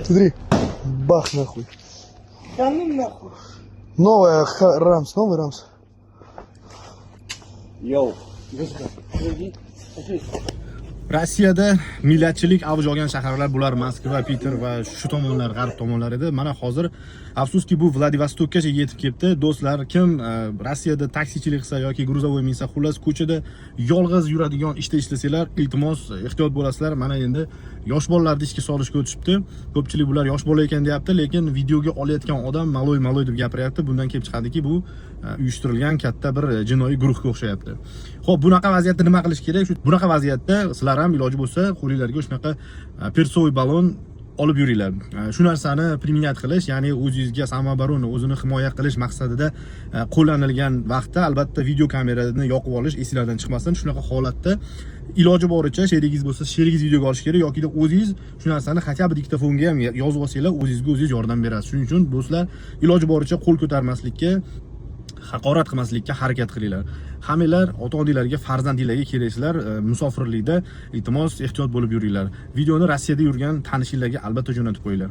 Смотри. Бах нахуй. Да ну нахуй. Новая Рамс, новый Рамс. Йоу. Иди сюда. Иди. Иди. Rossiyada millatchilik avj olgan shaharlar bular Moskva, Piter va shu tomonlar, g'arb tomonlar edi. Mana hozir, afsuski, bu Vladivostokkacha yetib kelibdi. Do'stlar, kim Rossiyada taksichilik qilsa yoki грузовой minsa, xullas, ko'chada yolg'iz yuradigan ishda ishlasanglar, iltimos, ehtiyot bo'lasizlar. Mana endi yosh bolalarni ishga solishga o'tishibdi. Ko'pchilik bular yosh bola ekan deyapti, lekin videoga olayotgan odam "малой, малой" deb gapiryapti. Bundan kelib chiqadiki, bu uyushtirilgan katta bir jinoiy guruhga o'xshayapti. Xo'p, bunaqa vaziyatda nima qilish kerak? Shu bunaqa vaziyatda sizlar ham iloji bo'lsa qo'linglarga shunaqa перцовый balon olib yuringlar. Shu narsani применять qilish, ya'ni o'zingizga самооборона, o'zini himoya qilish maqsadida qo'llanilgan vaqtda albatta video kamerani yoqib olish esinglardan chiqmasin. Shunaqa holatda iloji boricha sherigingiz bo'lsa, sherigingiz videoga olish kerak yoki o'zingiz shu narsani хотя бы diktofonga ham yozib olsanglar, o'zingizga o'zingiz yordam berasiz. Shuning uchun, do'stlar, iloji boricha qo'l ko'tarmaslikka, haqorat qilmaslikka harakat qilinglar. Hammanglar ota onanglarga, farzandinglarga keraksizlar. Musofirlikda iltimos, ehtiyot bo'lib yuringlar. Videoni Rossiyada yurgan tanishinglarga albatta jo'natib qo'yinglar.